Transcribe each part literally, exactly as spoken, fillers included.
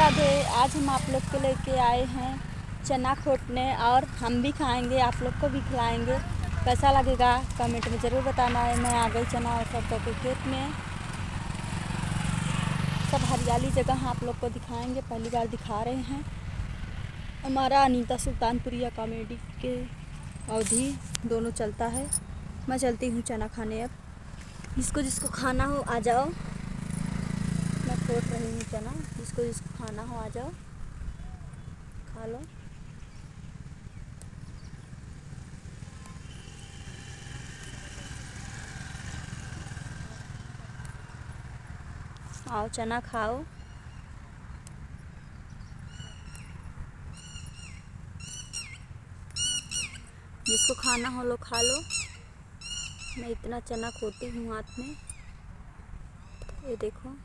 राधे, आज हम आप लोग के लेके आए हैं चना खोटने और हम भी खाएंगे, आप लोग को भी खिलाएंगे। कैसा लगेगा कमेंट में ज़रूर बताना है। मैं आ गई चना और सरसों के खेत में। सब हरियाली जगह आप लोग को दिखाएंगे, पहली बार दिखा रहे हैं। हमारा अनीता सुल्तानपुरिया कॉमेडी के अवधी दोनों चलता है। मैं चलती हूँ चना खाने अब। जिसको जिसको खाना हो आ जाओ। मैं खोट रही हूँ चना। जिसको जिसको खाना हो आ जाओ, खा लो। आओ चना खाओ। जिसको खाना हो लो खा लो। मैं इतना चना खोटी हूँ हाथ में। ये देखो,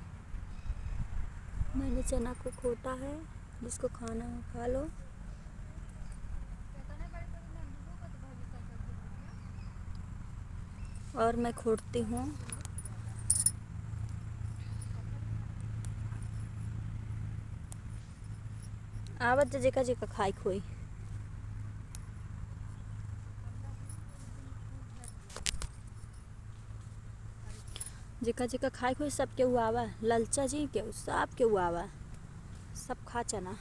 मैंने चना को खोटा है। जिसको खाना हो खा लो। और मैं खोटती हूँ। आवत जा जेका जेका खाइक होई। जेका जेका खाइक होई, सब केहू आवा। ललचा जी केहू, सब केहू आवा। सब खा चना।